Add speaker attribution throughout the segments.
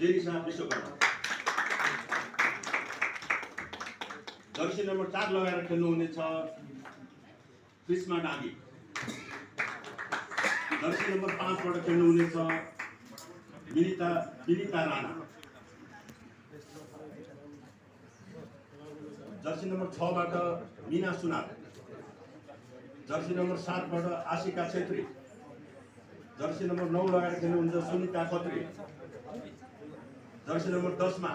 Speaker 1: जेरिसा Vishwakarma. Jersey number 4 लगाएर खेल्नुहुनेछ Krishna डाँगी। Jersey number 5 बाट खेल्नुहुनेछ Vinita Rana. Jersey number 6 बाट मीना सुनार। जर्सी नम्बर 7 बाट आशिका छेत्री। जर्सी नम्बर 9 लगाएर खेल्नुहुन्छ सुनिता खत्री। जर्सी नम्बर 10 मा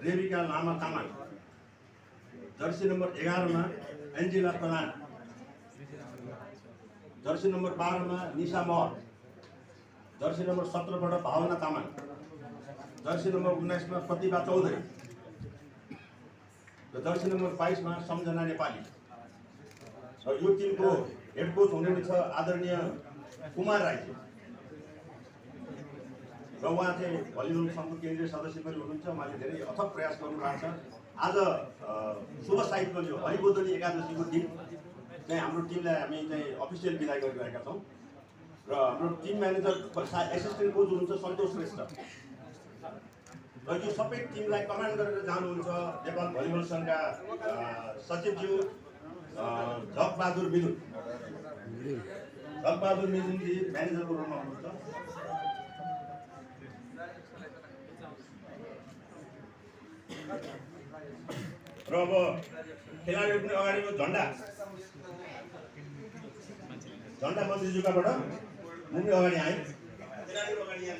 Speaker 1: रेबिका लामा तामाङ। जर्सी नम्बर 11 मा एन्जेला प्रधान। जर्सी नम्बर 12 मा निशा महर। जर्सी नम्बर 17 बाट भावना तामाङ। जर्सी नम्बर 19 मा प्रतिभा चौधरी। र जर्सी नम्बर 22 मा सम्झना नेपाली। र यो टिमको हेड कोच हुनुहुन्छ आदरणीय कुमार राईजी। र उहाँ चाहिँ भलिबल संघको केन्द्रीय सदस्य पनि हुनुहुन्छ। उहाँले धेरै अथक प्रयास गर्नुभएको छ। आज शुभ साहित्यको यो हरिबोधनी एकादशीको दिन चाहिँ हाम्रो टिमलाई हामी चाहिँ अफिसियल बिदाई गरिरहेका छौँ। र हाम्रो टिम म्यानेजर एसिस्टेन्ट कोच हुनुहुन्छ सन्तोष श्रेष्ठ। र यो सबै टिमलाई कमान्ड गरेर जानुहुन्छ नेपाल भलिबल सङ्घका सचिवज्यू जगबहादुर मिदुन। जगबहादुर मिदुनजी म्यानेजरको रूपमा हुनुहुन्छ। र अब खेलाडीहरू पनि अगाडिको झन्डा मन्त्रीज्यूकाबाट म पनि अगाडि आएँ। खेलाडीहरू अगाडि आए।